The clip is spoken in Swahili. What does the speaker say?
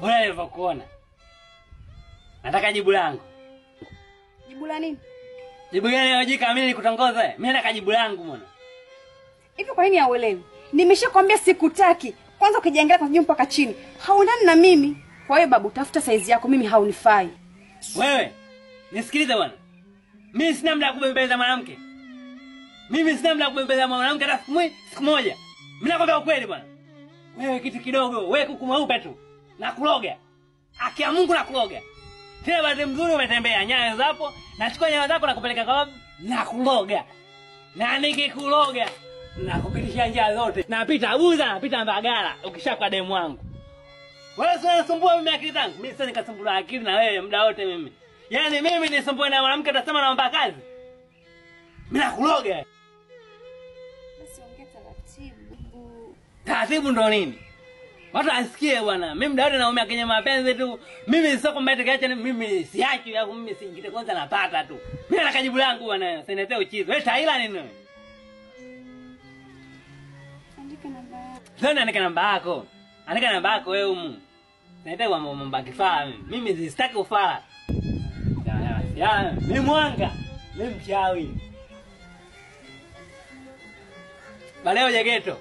Bora nilivyokuona. Nataka jibu langu. Jibu la nini? Jibu gani unajika mimi nikutongoze? Mimi nataka jibu langu mwana. Hivi kwa nini hauelewi? Nimeshakwambia sikutaki. Kwanza ukijiangalia kwa juu mpaka chini, hauendani na mimi. Kwa hiyo babu, tafuta saizi yako, mimi haunifai. Wewe, nisikilize bwana. Mimi sina muda kubembeleza mwanamke. Mimi sina muda kubembeleza mwanamke hata siku moja. Mimi nakwambia ukweli bwana. Wewe kitu kidogo, wewe kuku mweupe tu. Nakuloga. Haki ya Mungu nakuloga. Tena bahati mzuri umetembea nyayo zapo, nachukua nyayo zako na kupeleka kwa babu, nakuloga. Na nikikuloga nakupitisha njia zote. Napita Buza, napita Mbagala, ukishakuwa demu wangu. Wewe sio unasumbua mimi akili zangu. Mimi sasa nikasumbua akili na wewe muda wote mimi. Yaani mimi nisumbue na mwanamke atasema naomba kazi. Mimi nakuloga. Basi ongea taratibu. Taratibu ndo nini? Watu asikie bwana. Mimi muda wote naumia kwenye mapenzi tu. Mimi sio kwamba eti kiacha mimi siachi au mimi siingite kwanza napata tu. Mimi nataka jibu langu bwana. Siniletee uchizi. Wewe taila nini wewe? Andika namba yako. Sasa andika namba yako. Andika namba yako wewe humu. Siniletee kwa mambo kifaa mimi. Mimi sitaki ufala. Ya, mimi mwanga. Mimi mchawi. Baleo jegeto.